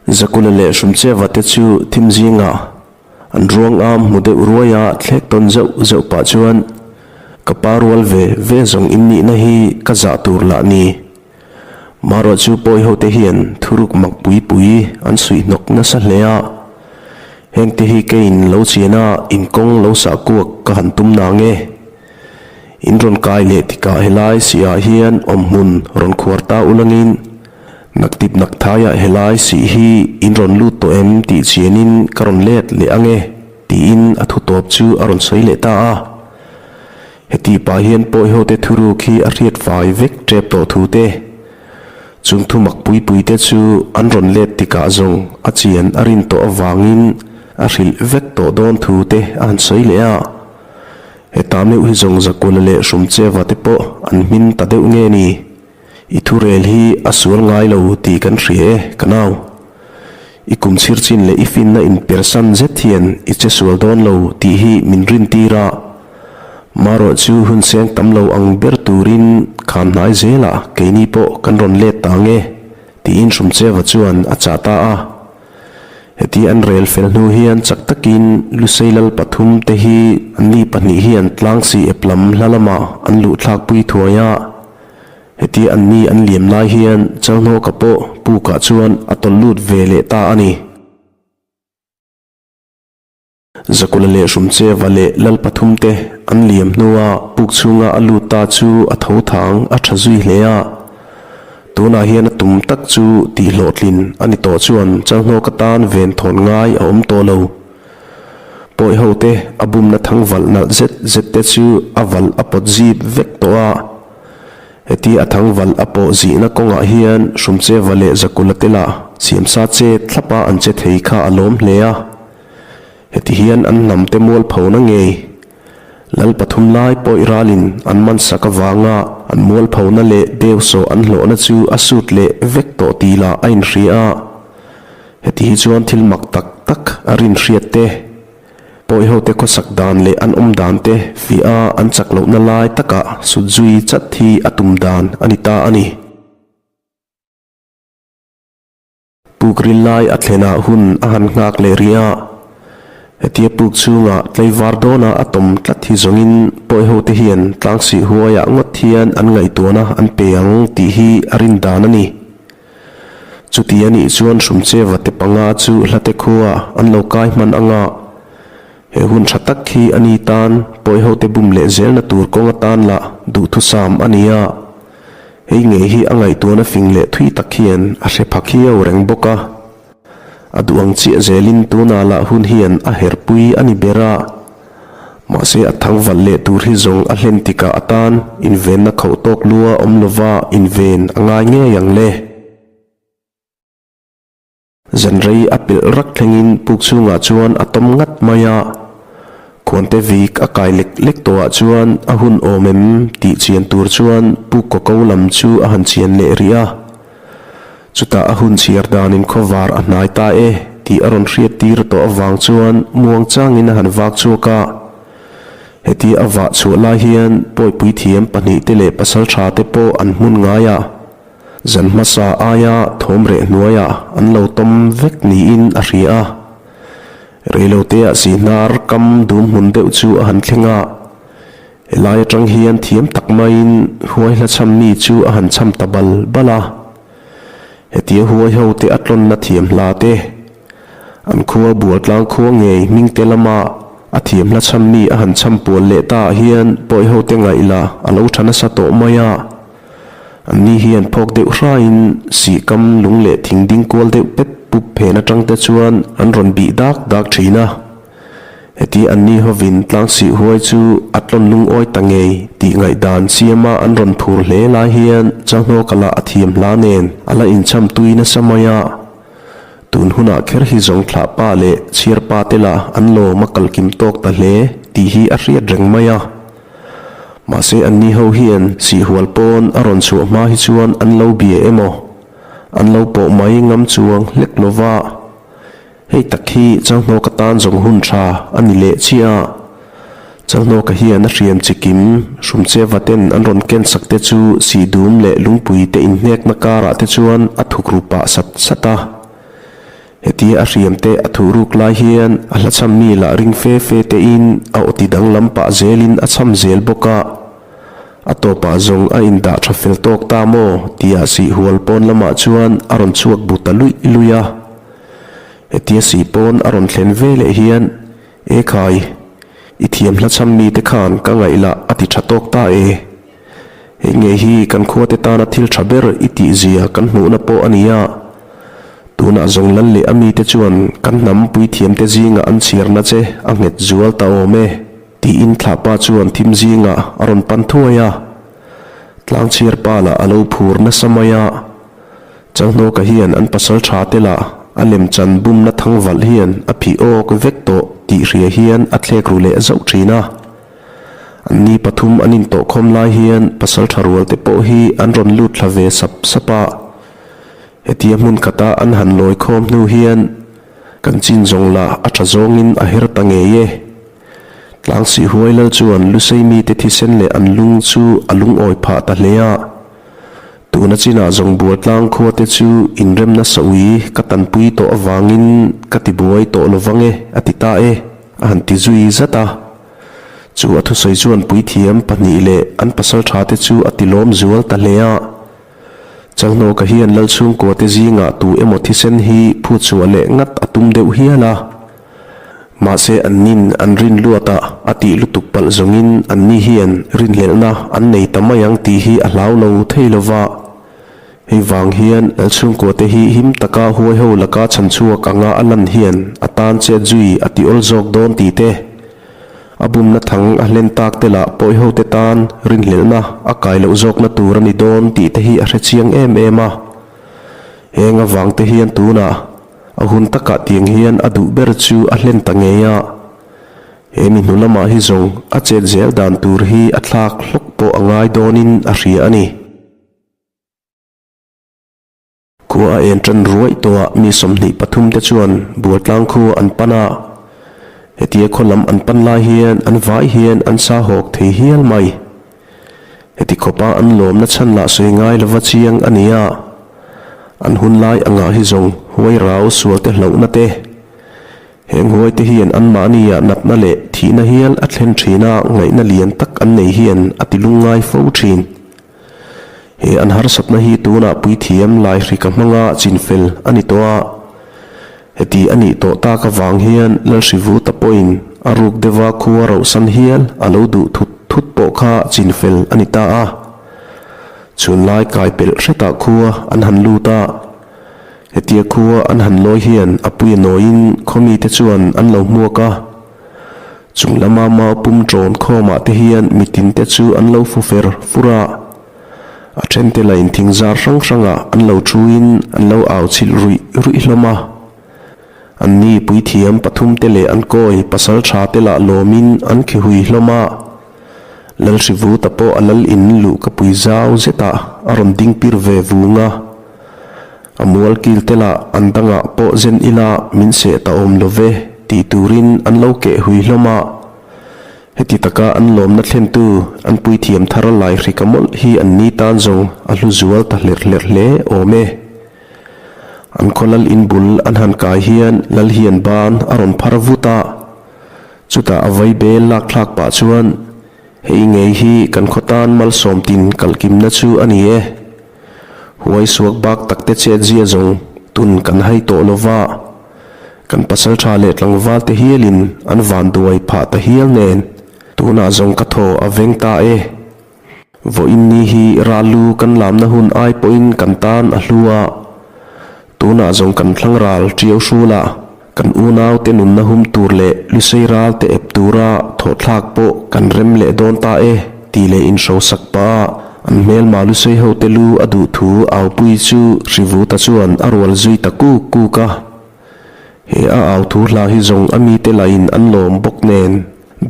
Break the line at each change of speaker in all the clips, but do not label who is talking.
Zakula leh Hrumcheva te chu thim zingah an ruang am hmu deuh ruai a, thlek tawn zeuh zeuh pah chuan, Ka pa rual ve ve zawng in nihna hi ka zah tur lah ni. Marawh chu pawi hote hian thuruk mak pui pui an suih hnawk nasa hle a. Hengte hi keiin lo chian a, inkawng lo sah kuak ka han tum nang e. In rawn kai leh tikah helai sihah hian awmhmun rawn khuar ta ulangin naktip nakthaiah helai sih hi in rawn lut tawh em tih chianin ka rawn let leh ang e tiin a thu tawp chu a rawn sawi leh ta a. Heti pah hian pawihote thuruk hi a hriat fai vek tep tawh thu te, chung thu mak pui pui te chu an rawn let tikah zawng a chian a rin tawh avangin a hrilh vek tawh dawn thu te a han sawi leh a. Heta meuh hi zawng Zakula leh Hrumcheva te pawh an hmin ta deuh nge ni? I thurel hi a sual ngai lo tih kan hria e, ka nau. I kum chhir chin leh i finna inpersan zet hian i che sual dawn lo tih hi min rin tir a. Marawh chu hun seng tam lo ang ber turin khan hnai zelah keini pawh kan rawn let ta nge, tiin Hrumcheva chuan a chah ta a. Heti an rel fel hnu hian chak takin Lusei lal pathum te hi anni pahnih hian tlangsi ep lam hla lamah an luh thlakpui thuai a. Heti anni an liam lai hian Chalhnawka pawh pukah chuan a tawlh lut ve leh ta a ni. Zakula leh Hrumcheva leh lal pathum te an liam hnua puk chhunga a lut ta chu a tho thang a tha zui hle a. Tunah hian a tum tak chu tih hlawhtlin a ni tawh chuan Chalhnawka tan ven thawn ngai a awm tawh lo. Pawi ho te a bumna thang valh nalh zet zet te chu a valh a pawt zip vek tawh a. Heti a thang valh a pawh zihna kawngah hian Hrumcheva leh Zakula te lah siamsa che thlapa an che thei kha a lawm hle a. Heti hian an hnam te mualphona ngei Lal pathum lai pawih ralin an man sak avanga an mualphona leh deusawh an hlawhna chu a sut leh vek tawh tih lah a inhria a. Heti hi chuan thil mak tak tak a rinhriat te, pawihote khawsak dan leh an awm dan te fiah a an chak lohna lai takah sut zui chat hi a tum dan a ni ta a ni. Puk ril lai a thlenah hun a han nghak leh rih a, hetia puk chhungah tlaivar dawna a tawm tlat hi zawngin pawihote hian tlangsih huaiah ngawt hian an ngaihtuahna an pe ang tih hi a rin dan a ni. Chuti a nih chuan Hrumcheva te panga chu hlate khua an lo kai hman anga he hun tha tak hi a ni tan pawihote bum leh zelna tur kawng atan lah duhthusam a ni a. Hei ngei hi a ngaihtuahna fing leh thui tak hian a hre pha khiau reng bawk a. A duh ang chiah zelin tunah lah hun hian a herpui a ni ber a. Mahse a thang valh leh tur hi zawng a hlen tikah atan invenna khauh tawk lua awm lova inven a ngai ngei ang le. Zanrei a pilh rak thlengin puk chhungah chuan a tawm ngat mai a, khuante vik a kai lek lek tawhah chuan a hun awm em tih chian tur chuan puk kaw ko lam chu a han chian leh rih a. Chutah a hun chhiar danin khawvar a hnai ta e tih a rawn hriat tir tawh avang chuan muang changin a han vak chhuak a. Heti a vah chhuah lai hian pawipui thiam pahnihte leh pasaltha te pawh an hmun ngai a. Zan hmasa aia thawm reh hnuaiah an lo tawm vek niin a hria a. Reiloteah sihnar kam dum hmun deuh chu a han thleng a. Helai atang hian thiam tak maiin huai hla chham mi chu a han chham ta bal bal a. Hetia huai ho te a tlawnna thiam hla te, an khua Bualtlang khua ngei hming te lama a thiam hla chham mi a han chham pual leh ta ah hian pawi ho te ngaih la a lo tha nasa tawh mai a. Anni hian phawk deuh hraiin sihkam lung leh thing ding kual deuh pep pup phen atang te chuan an rawn bih dak dak thin a. Heti anni hovin tlang sih huai chu a tlawn lungawi ta ngei tih ngaihdan siama an rawn phur hle lai hian Changhawka lah a thiam hla nen a la incham tui nasa mai a. Tun hunah kher hi zawng thlah pa leh chhiar pa te lah an lawm a kalkim tawk ta hle tih hi a hriat reng mai a. Mahse anni ho hian sihhual pawn a rawn chhuah hma hi chuan an lo bia emaw, an lo pawh mai ngam chuang hlek lo va. Hei tak hi Changhnawka tan zawng hun tha a ni leh chiah a. Changhnawka hian a hriam chikim Hrumcheva ten an rawn ken sak te chu sihdum leh lungpui te inhnekna karah te chuan a thukru pah sat sat a. Hetia a hriam te a thuh ruk lai hian a hla chham mi lah ring fe fe te in a aw ti danglam pah zel in a chham zel bawk a. A tawpah zawng a indah tha fel tawk ta maw tia sihhual pawn lamah chuan a rawn chhuak bu ta luih luih a. Hetia sih pawn a rawn thlen ve leh hian, E khai, i thiam hla chham mite khan ka ngaih lah a ti tha tawk ta e. Hei ngei hi kan khuate tana thil tha ber i tih zia kan hmuhna pawh a ni a. Tunah zawng lal leh a mite chuan kan hnam puithiamte zingah an chhiarna che a nghet zual ta awm e. Tiin thlahpa chuan thim zingah a rawn pan thuai a, tlangchhiar pa lah a lo phur nasa mai a. Changhnawka hian an pasal tha te lah a lemchan bumna thangvalh hian a phih awk vek tawh tih hria hian a thlek ru leh zauh thin a. Anni pathum an intawhkhawm lai hian pasal tha rual te pawh hi an rawn lut thla ve sap sap a. Hetia hmun khata an han lawi khawm hnu hian kan chin zawng lah a tha zawngin a her ta ngei e. Tlangsih huai lal chuan Lusei mite thisen leh an lung chu a lungawi phah ta hle a. Tuna chinah zawng Bualtlang khuate chu inremna saui ka tanpui tawh avangin ka tibuai tawh lo vang e, a ti ta e, a han ti zui zat a. Chu a thusawi chuan puithiam pahnih leh an pasalṭhate chu a tilawm zual ta hle a. Changhnawka hian Lalchhungkuate zingah tu emaw thisen hi phut chhuah leh ngat a tum deuh hial a. Mahse annin an rin luatah a tih lutuk palh zawngin anni hian rinhlelhna an nei ta mai ang tih hi a hlau lo thei lo va. Hei vang hian Lalchhungkuate hi him taka huaiho laka chhan chhuak anga a lan hian a tan chet zui a ti awl zawk dawn tih te, a bumna thang a hlen tak te lah pawihote tan rinhlelhna a kai loh zawkna tur a ni dawn tih te hi a hre chiang em em a. Heng avang te hian tunah A hun takah tiang hian a duh ber chu a hlen ta ngei a, he mi hnu lamah hi zawng a chet zel dan tur hi a thlak hlawk pawh a ngai dawnin a hria a ni. Khua a en tan ruaih tawhah mi 23 te chuan Bualtlang khu an pan a, hetia khaw lam an pan lai hian an vai hian an sa hawk thei hial mai. Heti khawpa an lawmna chhan lah sawi ngai lova chiang a ni a, an hun lai angah hi zawng huai rau sual te hlauhna te, heng huai te hian anmahnia natna leh thihna hial a thlen thin a ngaihna lian tak an nei hian a ti lungngai fo thin. He an harsatna hi tunah puithiam Laihrika hmanga chinfel a ni tawh a. Heti a nih tawh tak avang hian Lalhrivuta pawhin a ruk deuha khua rohsan hial a lo duh thut thut pawh kha chinfel a ni ta a. Chhunlai kai pelh hretah khua an han lut a. Hetia khua an han lawi hian a pui a nawiin khaw mite chuan an lo hmuak a. Chung lama mau pum ṭawn khawmah te hian mitinte chu an lo fu fer fur a. A thente lain thingzar hrang hrangah an lo thuin an lo au chhilh ruih ruih hlawm a. Anni puithiam pathumte leh an kawi pasal tha te lah lawmin an khi hui hlawm a. Lalhrivuta pawh a lal in luh ka pui zau zetah a rawn ding pir ve vung a. A mual kil te lah an dangah pawh zen ila min seh ta awm lo ve tih turin an lo keh hui hlawm a. Heti taka an lawmna thlentu an puithiam thar Laihrika mawlh hi an ni tan zawng a hlu zual ta hlerh hlerh hle awm e. An khaw lal in bul an han kai hian lal hian ban a rawn phar vut a, chutah a vai bel lak thlak pah chuan, Hei ngei hi kan khaw tan malsawm tin kalhkimna chu a ni e. Huai suak bak takte chet zia zawng tun kan hai tawh lo va, kan pasaltha leh tlangval te hialin an van duai phah ta hial nen tunah zawng ka thaw a veng ta e. Vawiin ni hi Ralu kan lamna hun ai pawhin kan tan a hlu a, tunah zawng kan thlang ral tiau hrul a, kan unau te nunna hum tur leh Lusei ral te ep tura thawhthlak pawh kan rem leh dawn ta e tih leh inhrosak pah a an hmelma Lusei ho te lu a duh thu aupui chu Hrivuta chuan a rual zui ta kuk kuk a. He a au thu hla hi zawng a mite lahin an lawm bawk nen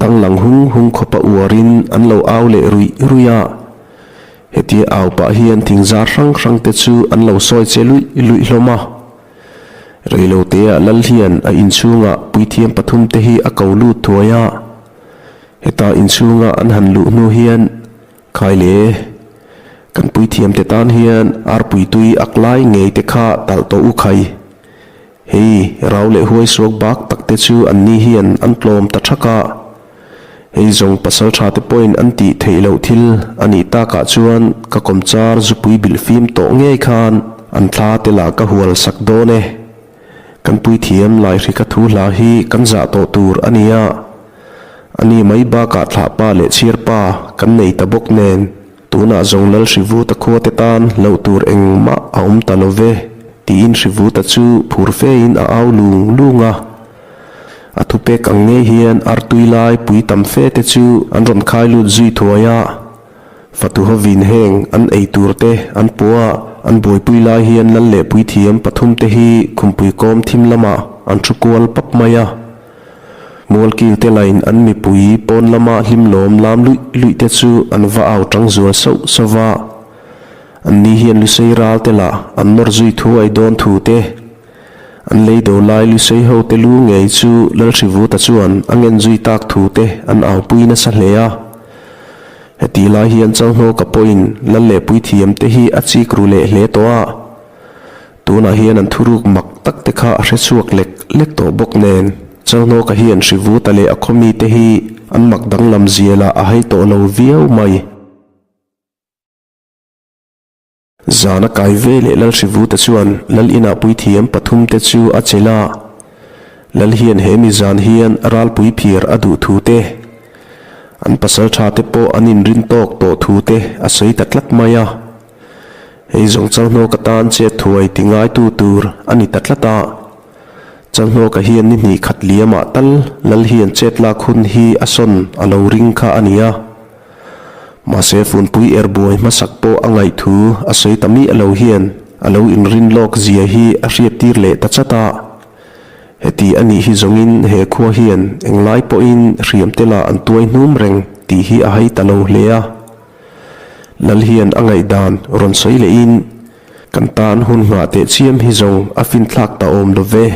danglang hung hung khawpa uarin an lo au leh ruih ruih a. Hetia au pah hian thingzar hrang hrang te chu an lo sawi che luih luih hlawm a. Reiloteah Lal hian a inchhungah puithiam pathumte hi a ko lut thuai a. Heta inchhunga an han luh hnu hian, Khai le, kan puithiamte tan hian arpui tui ak lai ngei te kha talh tawh u khai. Hei, rau leh huai suak bak tak te chu anni hian an tlawm ta thak a. Hei zawng pasal tha te pawhin an tih theih loh thil a nih takah chuan ka kawmchar zupui bilh fim tawh ngei khan an thla te lah ka hual sak dawn e. Kan puithiam Laihrika thu hla hi kan zah tawh tur a nia. A ni mai bakah thlahpa leh chhiarpa kan nei ta bawk nen tunah zawng Lal Hrivuta khua te tan hlauh tur engmah a awm ta lo ve tiin Hrivuta chu phur fein a au lung lung a. A thupek ang ngei hian artui lai pui tam fe te chu an rawn khai lut zui thuai a. Fatu hovin heng an ei tur te an pawh a, an buaipui lai hian lal leh puithiam pathum te hi khumpui kawm thim lamah an thu kual pap mai a. Mualkil te lain an mipui pawn lama hlim lawm lam luih luih te chu an va au tang zual sauh sauh va. Anni hian Lusei ral te lah an nawr zui thuai dawn thu te, An lei do lai Lusei ho te lu ngei chu Lalhrivuta chuan a ngen zui tak thu te an aupui nasa hle a. Heti lai hian Chalhnawka pawhin Lal leh Puithiam te hi a chik ru leh hle tawh a. Tunah hian an thuruk mak tak te kha a hre chhuak lek lek tawh bawk nen Chalhnawka hian Hrivuta leh a khawmi te hi an mak danglam zialah a hai tawh lo viau mai. Zana kai ve leh Lalhrivuta chuan Lal inah puithiam pathum te chu a chelh a. Lal hian he mi zan hian ralpui phiar a duh thu te, an pasal tha te pawh an inrin tawk tawh thu te a sawi ta tlat mai a. Hei zawng Chalhnawka tan chet thuai ti ngaitu tur a ni ta tlat a. Chalhnawka hian ni hnih khat liamah tal Lal hian chet lak hun hi a sawn a lo ring kha a ni a. Mahse funpui er buai hmasak pawh a ngaih thu a sawi ta miah lo hian a lo inrin lawk zia hi a hriattir leh ta chat a. Heti a nih hi zawngin he khua hian englai pawhin hriam te lah an tuai hnum reng tih hi a hai ta lo hle a. Lal hian a ngaihdan rawn sawi lehin kan tan hun nghah teh chiam hi zawng a finthlak ta awm lo ve.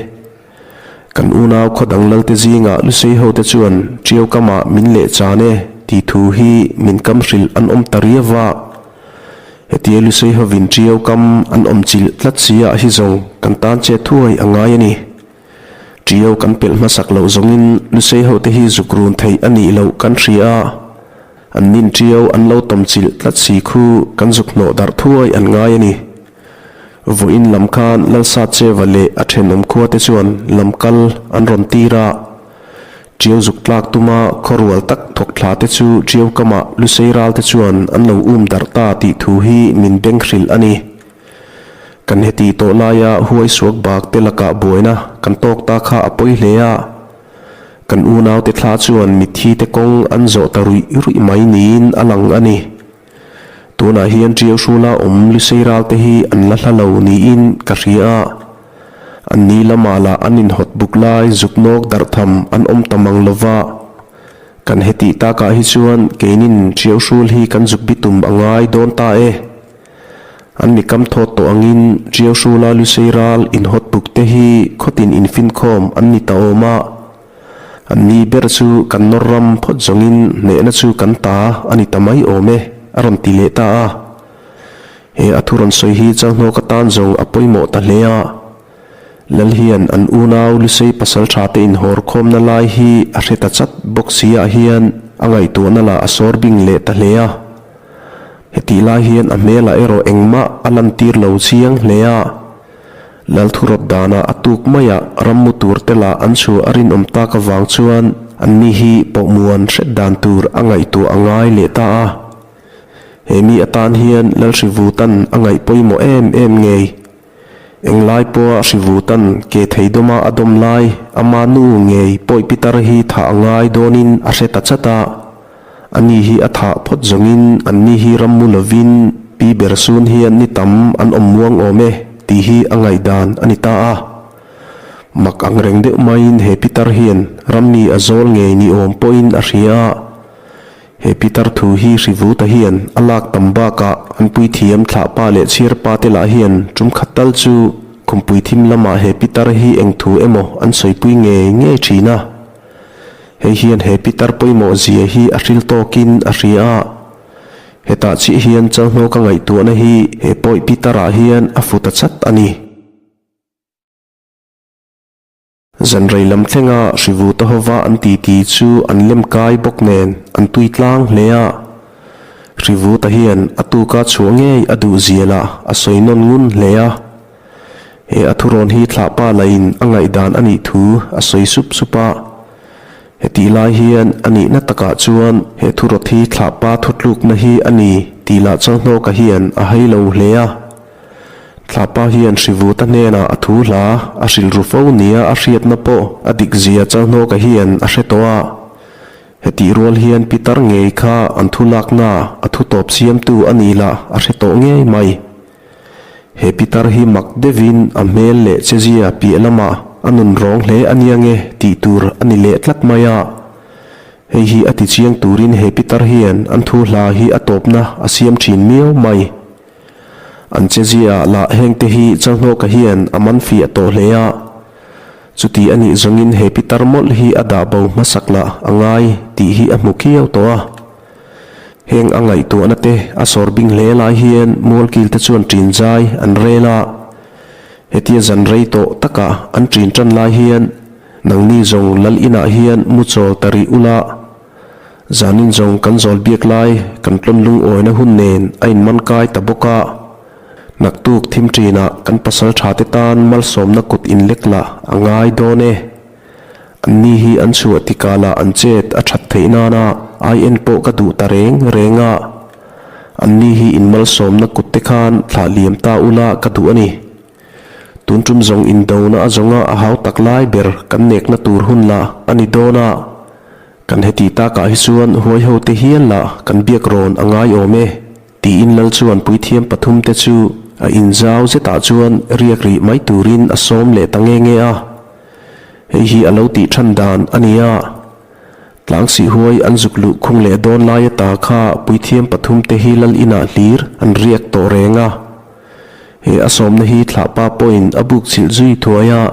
Kan unau khaw dang lalte zingah Lusei hote chuan Ṭiau kamah min leh chan e tih thu hi min kam hrilh an awm ta riau a. Hetia Lusei hovin Ṭiau kam an awm chilh tlat si ah hi zawng kan tan che thuai a ngai a ni. Ṭiau kan pelh hmasak loh zawngin Lusei hote hi zuk run theih a nih loh kan hria a. An nin Ṭiau an lo tawm chilh tlat si khu kan zuk hnawh darh thuai an ngai a ni. Vawiin lam khan Lalsatcheva leh a thenawm khuate chuan lam kal an rawn tir a. Ṭiau zuk tlak tuma khawrual tak thawk thla te chu ṭiau kamah Lusei ral te chuan an lo um darh ta tih thu hi min beng hrilh a ni. Kan heti tawh laia huai suak bak te lakah buaina kan tawk ta kha a pawi hle a. Kan unaute thla chuan mitthi te kawng an zawh ta ruih ruih mai niin a lang a ni. Tunah hian Ṭiau Hrula awm Lusei ralte hi an la hla lo niin ka hria a. An ni lamah lah an inhawt buk lai zuk nawk darh tham an awm ta mang lo va. Kan hetih takah hi chuan keinin Ṭiau Hrul hi kan zuk bitum a ngai dawn ta e. An mi kam thawt tawh angin Ṭiau Hrula Lusei ral inhawt buk te hi khawtin infinkhawm an ni ta awm a. An ni ber chu kan nawr ram phawt zawngin hnehna chu kan ta a ni ta mai awm e, a rawn ti leh ta a. He a thu rawn sawi hi Chalhnawk atan zawng a pawimawh ta hle a. Lal hian an unau Lusei pasal tha te inhawr khawmna lai hi a hre ta chat bawk si ah hian a ngaihtuahna lah a sawr bing leh ta hle a. Hetih lai hian a hmelah erawh engmah a lantir lo chiang hle a. Lalthurawt danah a tuk maiah rammu tur te lah an chhuah a rinawm tak avang chuan anni hi pawhmuan hret dan tur a ngaihtuah a ngai leh ta a. He mi atan hian Lalhrivutan a ngaih pawimawh em em ngei. Englai pawha Hrivutan ke thei dawma a dawm lai ama nu ngei pawi pitar hi thah a ngai dawnin a hre ta chat a. Ani hi a thah phawt zawngin anni hi rammu lovin Pi Bersun hian ni tam an awm muang awm e tih hi a ngaihdan a ni ta a. Mak ang reng deuh maiin he pitar hian rammi a zawl ngei ni awm pawhin a hria a. He pitar thu hi Hrivuta hian a lak tam bakah an puithiam thlahpa leh chhiarpa te lah hian tum khat tal chu khumpui thim lamah he pitar hi eng thu emaw an sawipui ngei ngei thin a. Hei hian he pitar pawimawh zia hi a hril tawkin a hria a. Hetah chiah hian Chalhnawka ngaihtuahna hi he pawi pitarah hian a fu ta chat a ni. Zanrei lam thlenga Hrivuta hova an titi chu an lem kai bawk nen an tui tlang hle a. Hrivuta hian a tuka chhuah ngei a duh zial a, a sawi nawn ngun hle a. He a thurawn hi thlahpa lahin a ngaihdan a nih thu a sawi sup sup a. Hetih lai hian a nihna takah chuan he thurawt hi thlahpa thutlukna hi a ni tih lah Chalhnawka hian a hai lo hle a. Thlapa hian Hrivuta hnenah a thu hla a hrilh ru fo nia a hriatna pawh a dik zia Chalhnawka hian a hre tawh a. Hetih rual hian Pitar ngei kha an thu lakna a thu tawp siamtu a nih lah a hre tawh ngei mai. He Pitar hi mak deuhin a hmel leh chezia piah lamah a nun rawng hle a nia nge tih tur a ni leh tlat mai a. Hei hi a tichiang turin he Pitar hian an thu hla hi a tawpna a siam thin miau mai. An chezia lah hengte hi Chalhnawka hian a man fiah tawh hle a, chuti a nih zawngin he pitar mawlh hi a dah bo hmasak lah a ngai tih hi a hmu khiau tawh a. Heng a ngaihtuahna te a sawr bing hle lai hian Mualkil te chuan ṭin zai an rel a, hetia zan rei tawh taka an ṭin ṭan lai hian nangni zawng lal inah hian mu chawl ta rih ula, Zanin zawng kan zawl biak lai kan tlawn lungawina hun nen a inman kai ta bawk a, naktuk thim ṭinah kan pasal ṭha te tan malsawmna kut inlek lah a ngai dawn e. Anni hi an chhuah tikah lah an chet a ṭhat theih nana ai en pawh ka duh ta reng reng a, anni hi inmalsawmna kut te khan thlah liam ta ula ka duh a ni. Tun tum zawng indona a zawnga a hau tak lai ber kan nekna tur hun lah a ni dawn a, Kan heti takah hi chuan huai ho te hial lah kan biak rawn a ngai awm e, tiin Lal chuan puithiam pathum te chu a inzau zetah chuan riak rih mai turin a sawm leh ta nge nge a. Hei hi a lo tih than dan a ni a. Tlangsih huai an zuk luh khung leh dawn lai ata kha puithiam pathum te hi Lal inah hlir an riak tawh reng a. He a sawmna hi thlahpa pawhin a buk chilh zui thuai a.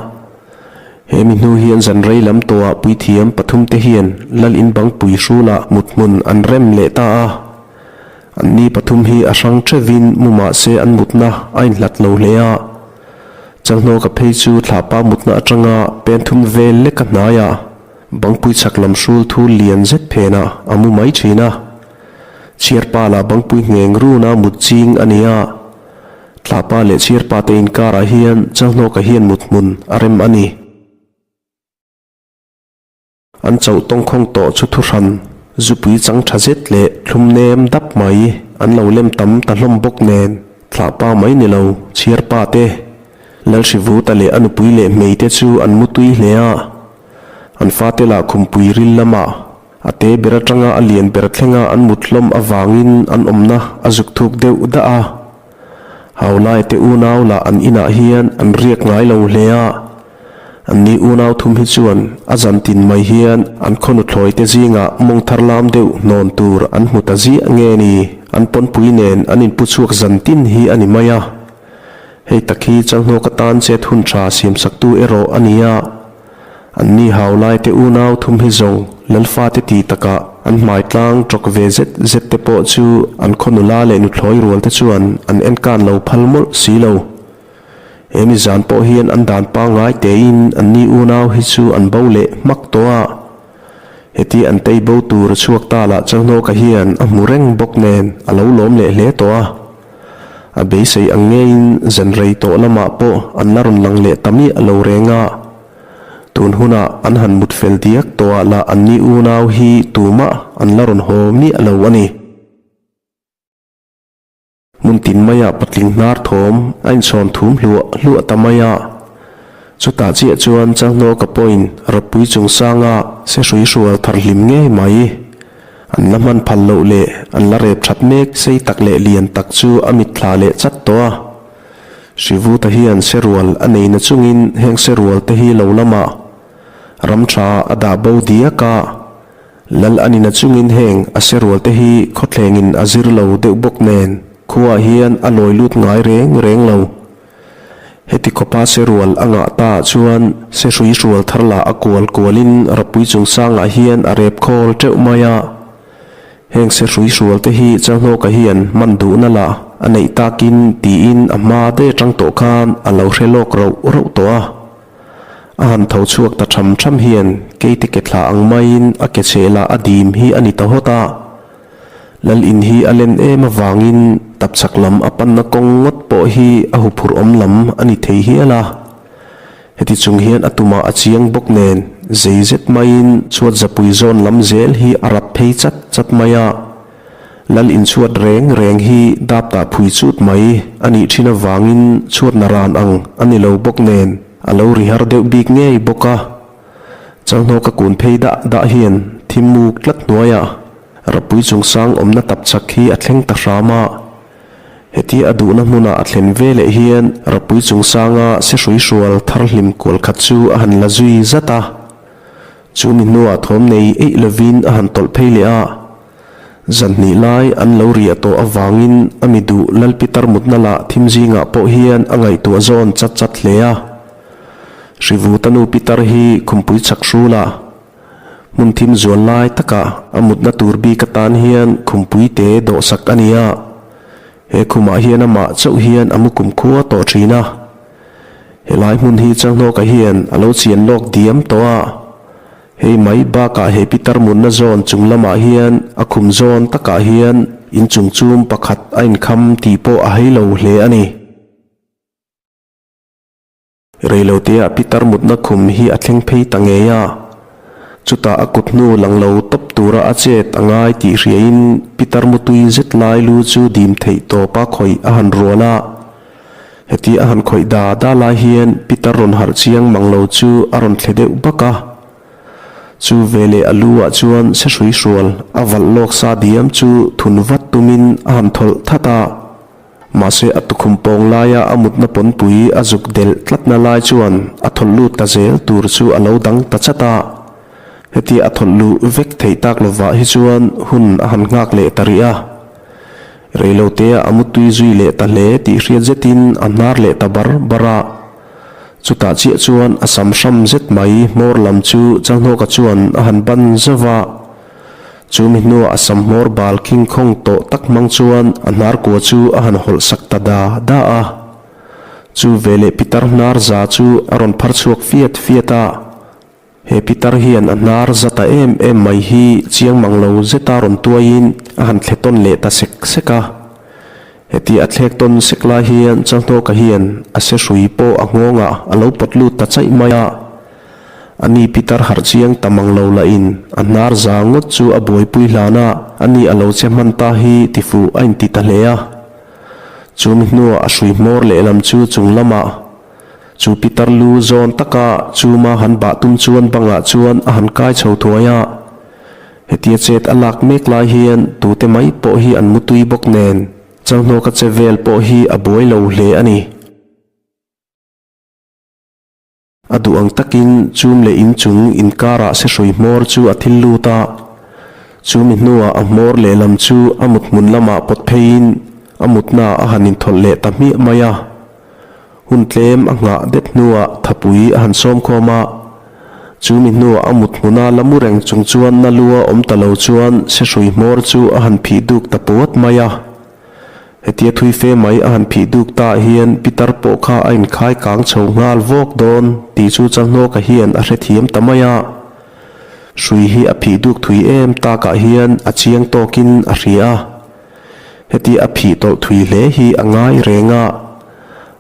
He mi hnu hian zan rei lam tawhah puithiam pathumte hian Lal in bangpui hrulah mut hmun an rem leh ta a. Anni pathum hi a hrang theuhin mu mah se an mutna a inhlat lo hle a. Chalhnawka phei chu thlahpa mutna atanga pen thum vel leka hnaiah bangpui chhak lam hrul thul lian zet phenah a mu mai thin a. Chhiarpa lah bangpui ngheng runa mut ching a ni a. Tlapa leh chhirpa te inkarah hian Chalhnawka hian mut hmun a rem a ni. An chauh tawngkhawng tawh chu thuhran zupui chang tha zet leh thlum nem dap mai an lo lem tam ta hlawm bawk nen thlahpa mai ni lo chhirpa te Lalhrivuta leh a nupui leh hmei te chu an mutui hle a. An fate lah khumpui ril lamah A te ber atanga a lian ber thlenga an mut hlawm avangin an awmna a zuk thuk deuh dah a. Haulai te unau lah an inah hian an riak ngai lo hle a. Anni unau thum hi chuan a zan tin mai hian an khawnuthlawi te zingah mawng thar lam deuh hnawn tur an hmu ta ziah nge ni, an pawnpui nen an inpu chhuak zan tin hi a ni mai a. Hei tak hi Chalhnawk atan chet hun tha siamsaktu erawh a ni a. Anni haulai te unau thum hi zawng Lalfate ti takah an hmai tlang tawk ve zet zet te pawh chu an khaw nula leh nuthlawi rual te chuan an enkan lo phal mawlh si lo. He mi zan pawh hian an dan pangngai tein anni unau hi chu an bo leh hmak tawh a. Heti an tei bo tur a chhuak ta lah Chalhnawka hian a hmu reng bawk nen a lo lawm leh hle tawh a. A beisei ang ngeiin zan rei tawh lamah pawh an la rawn lang leh ta miah lo reng a. Tun hunah an han mut fel diak tawhah lah anni unau hi tumah an la rawn haw miah lo a ni. Hmun tin maiah patling hnar thawm a inchhawn thum hluah hluah ta mai a. Chutah chiah chuan Chalhnawka pawhin ropui chungsanga se hrui hrual thar hlim ngei mai. An la hman phal loh leh an la rep that mek sei tak leh lian tak chu a mitthla leh chat tawh a. Hrivuta hian se rual a nei na chungin heng se rual te hi lo lamah ram tha a dah bo diak a. Lal a ni na chungin heng a se rual te hi khawthlengin a zir lo deuh bawk nen khuaah hian a lawi lut ngai reng reng lo. Heti khawpa serual a ngah ta ah chuan sehrui hrual thar lah a kual kualin rapui chungchangah hian a rep khawl teuh mai a. Heng sehrui hrual te hi Chalhnawka hian hman duhna lah a neih takin tiin a hma daih atang tawh khan a lo hre lawk rauh rauh tawh a. A han tho chhuak ta tham tham hian keite ke thla ang maiin a ke chheh lah a dim hi a ni ta hawt a. Lal in hi a len em avangin tapchhak lam a panna kawng ngawt pawh hi a huphurh awm lam a ni thei hial a. Heti chung hian a tumah a chiang bawk nen zei zet maiin chhuat zapui zawn lam zel hi a rap phei chat chat mai a. Lal inchhuat reng reng hi dap tah phui chut mai a nih thin avangin chhuatna ran ang a ni lo bawk nen a lo ri har deuh bik ngei bawk a. Chalhnawka kun phei dah dah hian thim muk tlat hnuaiah Rapui chungsang awmna tap chak hi a thleng ta hram a. Hetia a duhna hmunah a thlen ve leh hian Rapui chungsanga sehrui hrual thar hlim kual khat chu a han la zui zat a. Chu mi hnuah thawm nei eih lovin a han tawlh phei leh a. Zan hnih lai an lo riah tawh avangin a mi duh Lal Pitar mutna lah thim zingah pawh hian a ngaihtuah zawn chat chat hle a. Hrivuta nu Pitar hi khumpui chak hrula hmun thim zual lai takah a mutna tur bik atan hian khumpui te dawhsak a ni a. He khumah hian amah chauh hian a mu kumkhua tawh thin a. Helai hmun hi Changhnawka hian a lo chian lawk diam tawh a. Hei mai bakah he pitar mutna zawn chung lamah hian a khum zawn takah hian inchung chum pakhat a inkham tih pawh a hei lo hle a ni. Reiloteah pitar mutna khum hi a thleng phei ta ngei a, chutah a kut hnu lang lo tawp tura a chet a ngai tih hriain pitar mutui zet lai lu chu dim theih tawpa khawih a han rual a. Heti a han khawih da da lai hian pitar rawn harh chiang mang lo chu a rawn thle deuh bak a. Chu veleh a lu ah chuan sehrui hrual a valh lawk sa diam chu thun vat tumin a han thawlh that a. Mahse a tukhum pawng laia a mutna pawnpui a zuk delh tlatna lai chuan a thawlh lut ta zel tur chu a lo dang ta chat a. Hetia a thawlh luh vek theih tak lovah hi chuan hun a han nghak leh ta rih a. Reilotea a mutui zui leh ta hle tih hriat zetin a hnar leh ta bar bar a. Chutah chiah chuan a sam hram zet mai hmawr lam chu Chalhnawka chuan a han ban zauh a. Chu mi hnuah a sam hmawr bal khing khawng tawh tak hmang chuan a hnar kua chu a han hawlh sak ta da da a. Chu veleh pitar hnar za chu a rawn phar chhuak fiat fiat a. He pitar hian a hnar za ta em em mai hi chiang mang lo zeta rawn tuaiin a han thle tawn leh ta sek sek a. Heti a thlek tawn sek lai hian Chalhnawka hian a se hrui pawh a nghawngah a lo pawt lut ta chaih mai a. Ani pitar harh chiang ta mang lo lahin a hnar za ngawt chu a buaipui hlan a, ani a lo che hman ta hi tifuh a inti ta hle a. Chumi hnuah a hrui hmawr lehlam chu chung lamah Chu pitar lu zawn taka chuma han bah tum chuan bangah chuan a han kai chho thuai a. Hetia chet a lak mek lai hian tute mai pawh hi an mutui bawk nen Chalhnawka che vel pawh hi a buai lo hle a ni. A duh ang takin chum leh inchung inkarah sehrui hmawr chu a thil lut a. Chumi hnuah a hmawr lehlam chu a mut hmun lamah pawt pheiin a mutnaah a han inthawlh leh ta hmiah mai a. Hun tlem a nghah det hnuah thapui a han sawm khawm a, chu mi hnuah a mut hmuna la mu reng chung chuan na lua awm ta lo chuan sehrui hmawr chu a han phih duk ta puat mai a. Hetia thui fe mai a han phih duk ta hian pitar pawh kha a inkhai kang chho nghal vawk dawn tih chu Chalhnawka hian a hrethiam ta mai a. Hrui hi a phih duk thui em takah hian a chiang tawkin a hria a. Heti a phih tawlh thui hle hi a ngai reng a,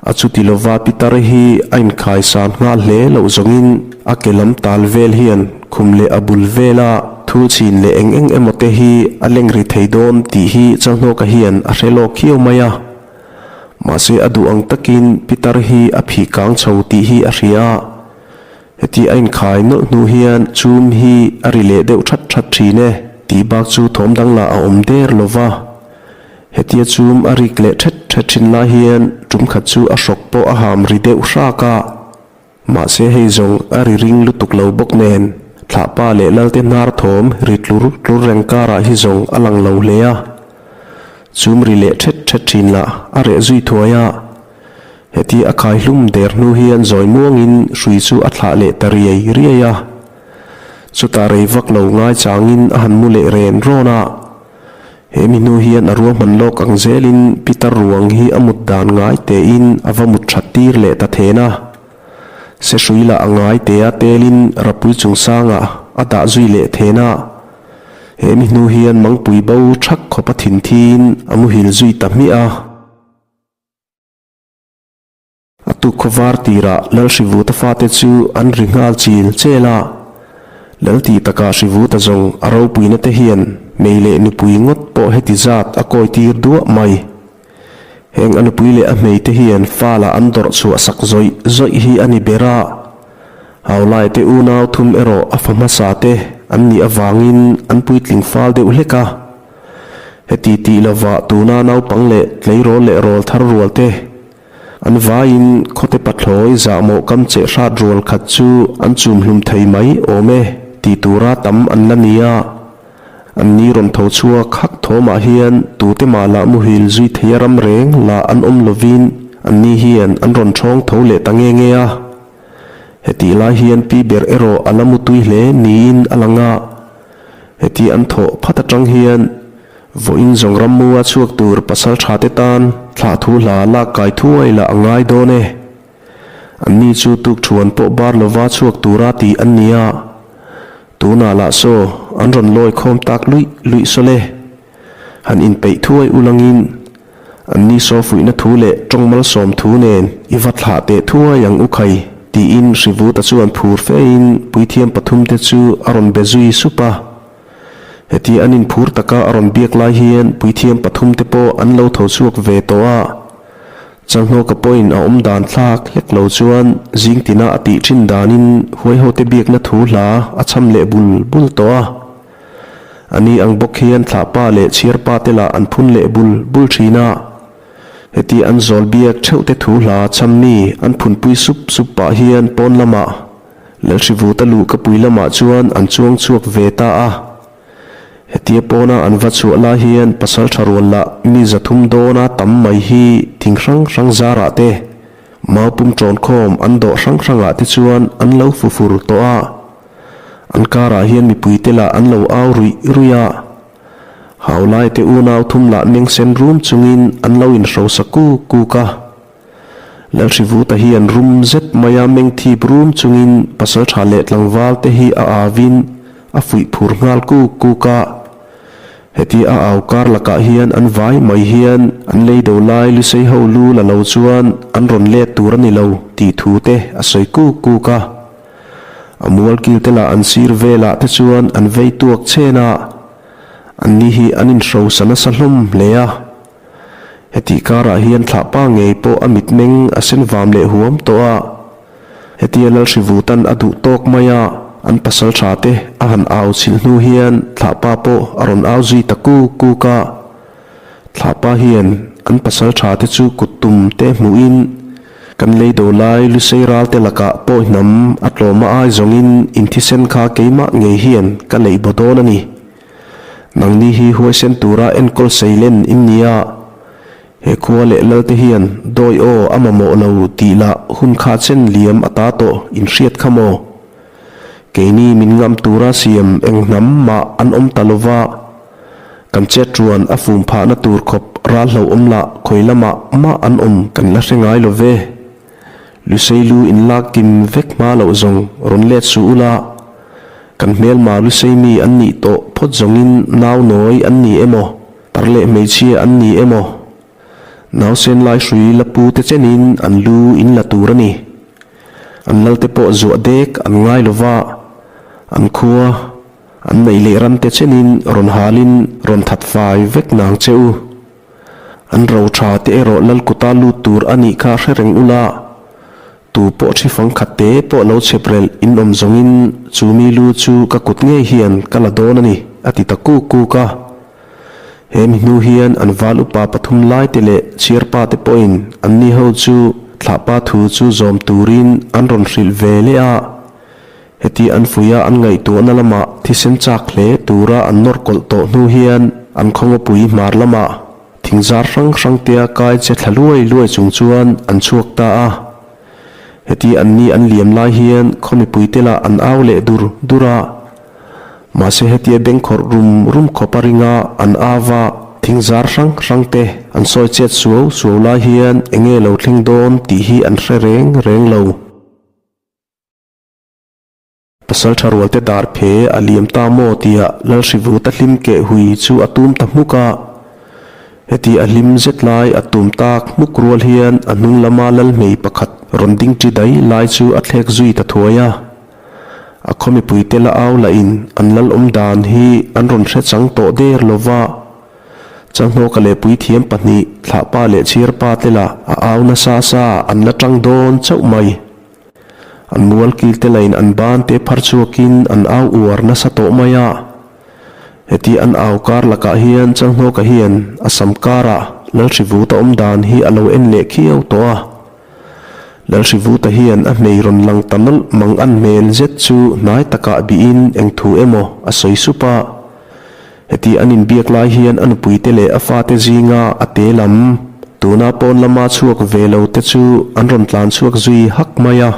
a chuti lova pitar hi a inkhaisan nghal hle loh zawngin a ke lam tal vel hian khum leh a bul vela thul chhin leh eng eng emaw te hi a leng ri thei dawn tih hi Chalhnawka hian a hre lawk khiau mai a. Mahse a duh ang takin pitar hi a phih kang chho tih hi a hria a. Heti a inkhai nawlh hnu hian chum hi a ri leh deuh that that thin e tih bak chu thawm dang lah a awm der lo va. Hetia chum a rik leh thet thet thin lai hian tum khat chu a hrawk pawh a ham ri deuh hrak a. Mahse hei zawng a ri ring lutuk lo bawk nen thlahpa leh lalte hnar thawm ri tlur tlur reng karah hi zawng a lang lo hle a. Chum ri leh thet thet thin lah a reh zui thuai a. Heti a khai hlum der hnu hian zawi muangin hrui chu a thlah leh ta riai riai a. Chutah rei vak lo ngai changin a han mu leh ren rawn a. He mi hnu hian a ruahman lawk ang zelin pitar ruang hi a mut dan ngai tein a va mut that tir leh ta then a. Sehrui lah a ngai tea telin Rapui chungsangah a dah zui leh then a. He mi hnu hian mangpui bo thak khawpa thinthiin a muhil zui ta hmiah a. A tuk khaw var tirah Lal Hrivuta fate chu an ri nghal chil chel a. Lal tih takah Hrivuta zawng a ropuina te hian mei leh nupui ngawt pawh heti zat a kawi tir duah mai. Heng a nupui leh a hmei te hian fala an dawrh chhuah sak zawih zawih hi a ni ber a. Haulai te unau thum erawh a fa hmasa te an nih avangin an puitling fal deuh hlek a. Heti tih lovah tuna naupang leh tleirawl leh rawl thar rual te An vaiin khawte pathlawi zahmawh kam cheh hrat rual khat chu an chum hlum thei mai awm e tih tura tam an la ni a. An ni rawn tho chhuak hak thawmah hian tute mah lah muhil zui thei a ram reng lah an awm lovin an ni hian an rawn ṭhawng tho leh ta nge nge a. Hetih lai hian pi ber erawh a la mutui hle niin a lang a. Heti an thawh phat aṭang hian Vawiin zawng rammua chhuak tur pasal tha te tan thlah thu hla lak kai thuai lah a ngai dawn e. Anni chu tuk thuan pawh bar lova chhuak tura tih an ni a. Tunah lah saw an rawn lawi khawm tak luih luih saw le. Han inpeih thuai ulangin anni saw fuihna thu leh tawng malsawm thu nen i va thlah teh thuai ang u khai tiin Hrivuta chuan phur fein puithiam pathumte chu a rawn be zui sup a. Heti an inphur taka a rawn biak lai hian puithiam pathumte pawh an lo tho chhuak ve tawh a. Changhnawka pawhin a awm dan thlak hlek lo chuan zing tina a tih thin danin huaihote biakna thu hla a cham leh bul bul tawh a. A ni ang bawk hian thlahpa leh chhiarpa te lah an phun leh bul bul thin a. Heti an zawl biak theuhte thu hla cham mi an phunpui sup sup pah hian pawn lamah Lalhrivuta luh ka pui lamah chuan an chuang chhuak ve ta a. Hetia pawna an va chhuah lai hian pasal tha rual lah mi 300 dawna tam mai hi thing hrang hrang zarah te, mau pum tawn khawm an dawh hrang hrangah te chuan an lo fu fur tawh a. An karah hian mipui te lah an lo au ruih ruih a. Haulai te unau thum lah meng sen rum chungin an lo inhrosa kuk kuk a. Lalhrivuta hian rum zet maia meng thip rum chungin pasaltha leh tlangval te hi a avin a fuih phur nghal kuk kuk a. Heti a au kar lakah hian an vai mai hian an lei do lai Lusei ho lu la lo chuan an rawn let tur a ni lo tih thu te a sawi kuk kuk a. A mual kil te lah an sir velah te chuan an vei tuak chen a. Anni hi an inhrosa nasa hlawm hle a. Hetih karah hian thlahpa ngei pawh a mitmeng a sen vam leh huam tawh a. Hetia Lalhrivutan a duh tawk mai a, an pasal tha te a han au chhilh hnu hian thlahpa pawh a rawn au zui ta kuk kuk a. Thlahpa hian an pasal tha te chu kut tum te hmuhin kan lei do lai Lusei ral te lakah pawi hnam a tlawma ai zawngin inthisen kha keimah ngei hian ka leih baw dawn a ni. Nangni hi huaisen tura enkawl seilen in ni a, he khua leh lalte hian dawi aw a mamawh lo tih lah hun kha chen liam a ta tawh in hriat kha maw? Keini min ngam tura siam eng hnam mah an awm ta lova, kan chet ruan a fum phahna tur khawp ral hlauhawm lah khawi lamah mah an awm kan la hre ngai lo ve. Lusei lu in lak kim vek hma loh zawng rawn let suh ula, kan hmelma Lusei mi an nih tawh phawt zawngin nau nawi an ni emaw, tar leh hmeichhia an ni emaw, nausen lai hrui la pu te chenin an lu in la tur a ni. An lalte pawh zuah dek an ngai lova, an khua, an neih leh ram te chenin rawn halin rawn that fai vek nang che u. An ro tha te erawh lal kuta lut tur a nih kha hre reng ula, tu pawh thi fang khat te pawh lo chhep relh in awm zawngin chu mi lu chu ka kut ngei hian ka la dawn a ni, a ti ta kuk kuk a. He mi hnu hian an val upa pathum lai te leh chhiarpa te pawhin anni ho chu thlahpa thu chu zawm turin an rawn hrilh ve leh a. Heti an fuia an ngaihtuahna lamah thisen chak hle tura an nawr kawlh tawh hnu hian an khawngawpui hmar lamah thingzar hrang hrang tea kai che thla luai luai chung chuan an chhuak ta a. Heti anni an liam lai hian khaw mipuite lah an au leh dur dur a. Mahse hetia bengkhawrh rum rum khawp a ringa an au va, thingzar hrang hrang te an sawi chet suau suau lai hian enge lo thleng dawn tih hi an hre reng reng lo. Pasalṭha rualte dar phe a liam ta maw tia Lalhrivuta hlim keh hui chu a tum ta hmuk a. Heti a hlim zet lai a tum tak hmuk rual hian a hnung lama Lalhmei pakhat rawn ding ṭi dai lai chu a thlek zui ta thuai a. A khaw mipuite la au lahin an lal awm dan hi an rawn hre chang tawh der lo va. Changhnawka leh puithiam pahnih, thlahpa leh chhiarpa te lah a au nasa sa an la ṭang dawn chauh mai. An mual kil te lain an ban te phar chhuakin an au uar nasa tawh mai a. Heti an au kar lakah hian Changhnawka hian a sam karah Lalhrivuta awm dan hi a lo en leh khiau tawh a. Lalhrivuta hian a hmei rawn lang ta nawlh mang an hmel zet chu hnai takah bihin eng thu emaw a sawi sup a. Heti an inbiak lai hian a nupuite leh a fate zinga a te lam, tuna pawn lama chhuak ve lo te chu an rawn tlan chhuak zui hak mai a.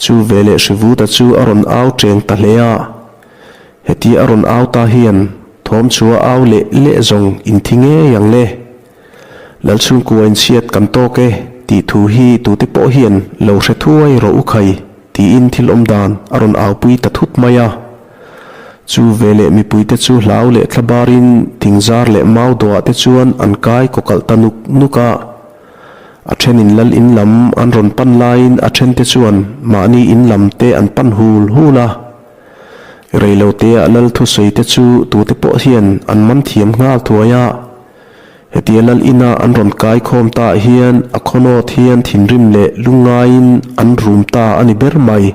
Chu veleh Hrivuta chu a rawn au teng ta hle a. Heti a rawn au ta hian thawm chu a au leh leh zawng inthi ngei ang le. Lalchhungkua inchhiat kan tawk e tih thu hi tute pawh hian lo hre thuai rawh u khai tiin thil awm dan a rawn aupui ta thut mai a. Chu veleh mipuite chu hlau leh thlabarin thingzar leh mau dawhah te chuan an kai kawkalh ta nuk nuk a. A thenin lal in lam an rawn pan laiin a thente chuan mahni in lam te an pan hul hul a. Reiloteah lal thusawi te chu tute pawh hian an man thiam nghal thuai a. Hetia lal ina an rawn kai khawm ta ah hian a khawnawt hian thinrim leh lungngaiin an rum ta a ni ber mai.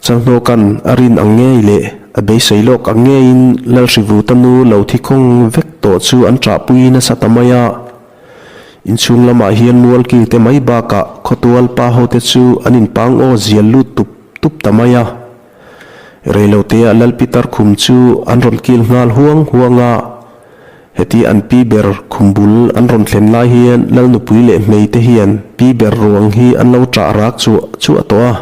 Changhnawka'n a rin ang ngei leh a beisei lawk ang ngeiin Lalhrivuta nu lo thi khawng vek tawh chu an ṭahpui nasa ta mai a. Inchhung lamah hian mualkil te mai bakah khawtual pa hote chu an inpang aw zial lut tup tup ta mai a. Reiloteah Lal Pitar khum chu an rawn kil nghal huang huang a. Heti an pi ber khum bul an rawn thlen lai hian Lal nupui leh hmei te hian pi ber ruang hi an lo ṭah rak chuah chuah tawh a.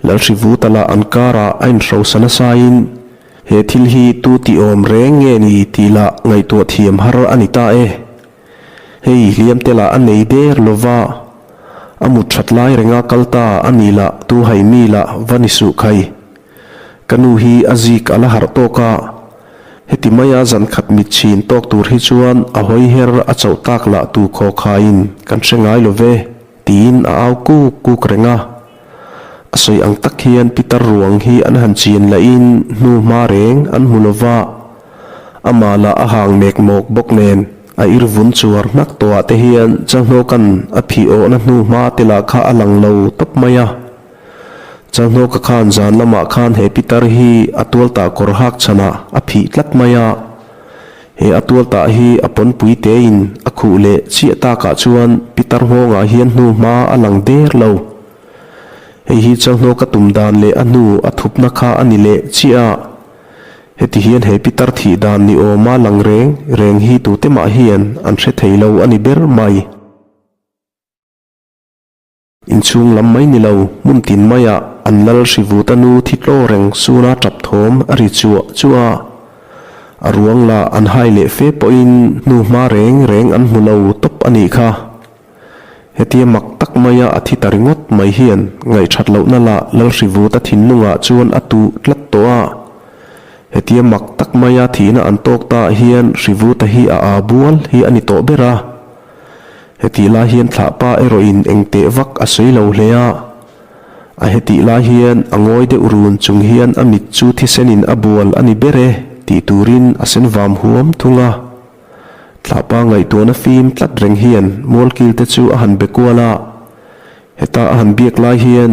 Lal Hrivuta lah an karah a inhrosa nasaiin he thil hi tu tih awm reng nge ni tih lah ngaihtuah thiam har a ni ta e. Hei hliam te lah a nei der lo va, a mut that lai renga kal ta a ni lah tu hai mi lah va ni suh khai. Ka nu hi a zik a la harh tawk a, heti maia zan khat mit chhin tawk tur hi chuan a hawi her a chauh tak lah tu khaw khaiin kan hre ngai lo ve, tiin a au kuk kuk reng a. A sawi ang tak hian pitar ruang hi an han chian lahin hnu hma reng an hmu lo va, amah lah a hang mek mawk bawk nen a ir vun chuar hnak tawhah te hian Changhnawka'n a phih awhna hnu hma te lah kha a lang lo tawp mai a. Changhnawka khan zan lamah khan he pitar hi a tualtah kawr hak chhanah a phih tlat mai a. He a tualtah hi a pawnpui tein a khuh leh chiah takah chuan pitar nghawngah hian hnu hma a lang der lo. Hei hi Changhnawka tum dan leh a hnu a thupna kha a ni leh chiah a. Heti hian he pitar thih dan ni awma lang reng reng hi tute mah hian an hre thei lo a ni ber mai. Inchhung lam mai ni lo, hmun tin maiah an lal Hrivuta nu thi tlaw reng suna tap thawm a ri chuah chuah a. A ruang lah an hai leh fe pawhin hnu hma reng reng an hmu lo tawp a nih kha. Hetia mak tak maia a thi ta ringawt mai hian ngaihṭhat lohna lah Lalhrivuta thinlungah chuan a tuh tlat tawh a. Hetia mak tak maia thihna an tawk ta hian Hrivuta hi a aa bual hi a ni tawh ber a. Hetih lai hian thlahpa erawhin eng teh vak a sawi lo hle a. A hetih lai hian a ngawi deuh run chung hian a mit chu thisenin a bual a ni ber e tih turin a sen vam huam thung a. Thlahpa ngaihtuahna fim tlat reng hian Mualkil te chu a han be kual a, heta a han biak lai hian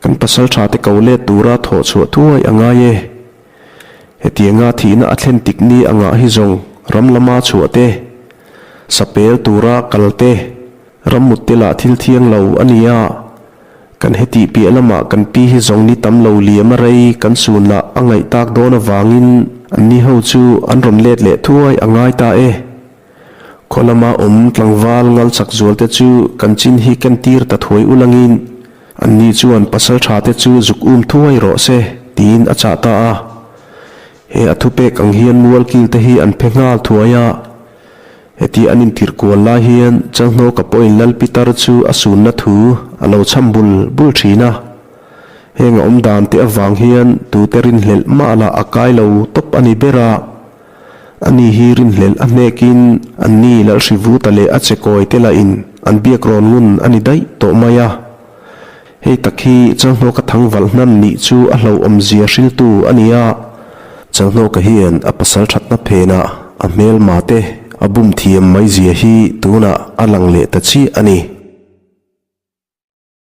kan pasal tha te ko let tura thawh chhuah thuai a ngai e. Hetianga thihna a thlen tik ni angah hi zawng ram lama chhuah te, sapel tura kal te, Rammut te lah thil thiang lo a ni a, kan hetih piah lamah kan pi hi zawng ni tam lo liam a rei kan sun lah a ngaih tak dawn avangin anni ho chu an rawn let leh thuai a ngai ta e. Khaw lama awm tlangval ngal chak zual te chu kan chin hi ken tir ta thuai ulangin anni chuan pasal tha te chu zuk um thuai rawh se tiin a chah ta a. He a thupek ang hian mualkil te hi an phe nghal thuai a. Heti an intirh kual lai hian Changhnawka pawhin Lal Pitar chu a sunna thu a lo chham bul bul thin a. Heng a awm dan te avang hian tute rinhlelh mah lah a kai lo tawp a ni ber a. Ani hi rinhlelh a hnekin anni Lalhrivuta leh a chekawi te lahin an biak rawn ngun a ni daih tawh mai a. Hei tak hi Chalhnawka thangvalh hnan nih chu a hlauhawmzia hriltu a ni a. Chalhnawka hian a pasal thatna phenah a hmelma te a bum thiam mai zia hi tunah a lang leh ta chiah a ni.